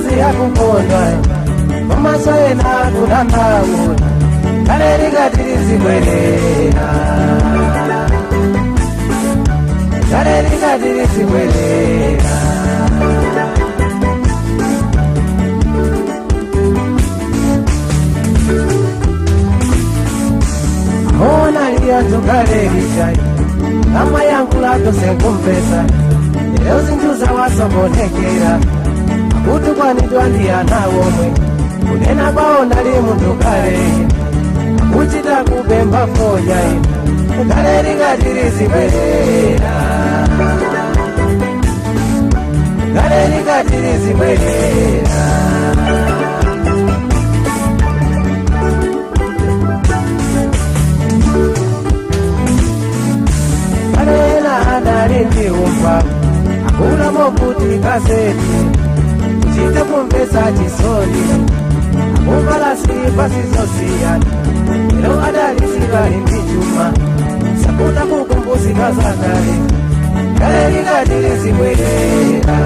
Akazi akukondwa, komanso ena akudandaula. Kale likati lizibwerera, kale likati lizibwerera. Ona liyanzo kale lichai kama yangu tosenkumpesa lero zinthu zawasokonekera akuti kwanidwa ndi ana omwe kunena kwawo ndali munthu kale akuchita kupempha fodya ine kale likati lizibwerera, kale likati lizibwerera. Kalena adali ndi umva akulamo kuti kaseti kuchite kumvetsa chisoni akuvala silipa sizosiyana lero adali silali ndi chuma sakuta kukumbusika zakale kale likati lizibwerera.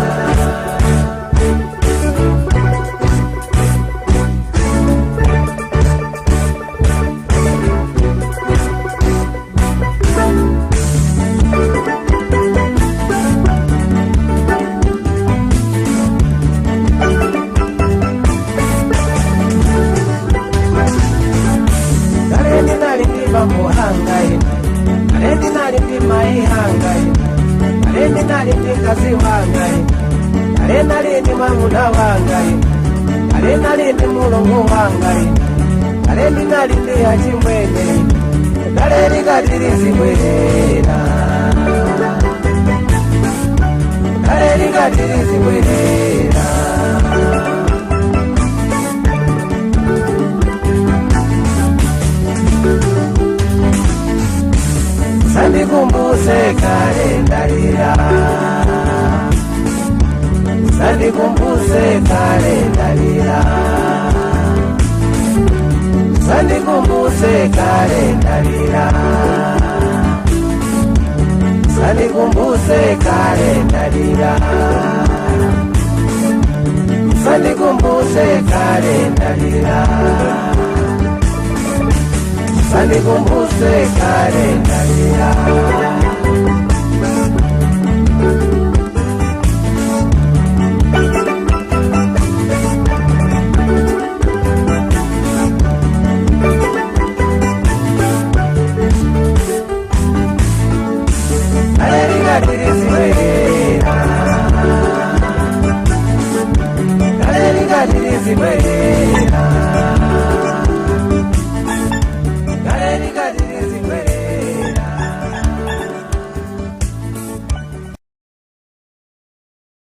Kale ndinali ndi bambo anga ine, kale ndinali ndi mayi anga ine, kale ndinali ndi mkazi wanga ine, kale ndinali ndi mwamuna wanga ine, kale ndinali ndi mulongo wanga ine, kale ndinali ndi achimwene ine, kale likati lizibwerera, kale likati lizibwerera. Sandikumbuse kale ndalira, sandikumbuse kale ndalira, sandikumbuse kale ndalira, sandikumbuse kale ndalira, sandikumbuse kale ndalira, sandikumbuse kale ndalira. Kale likati lizibwerera, kale likati lizibwerera.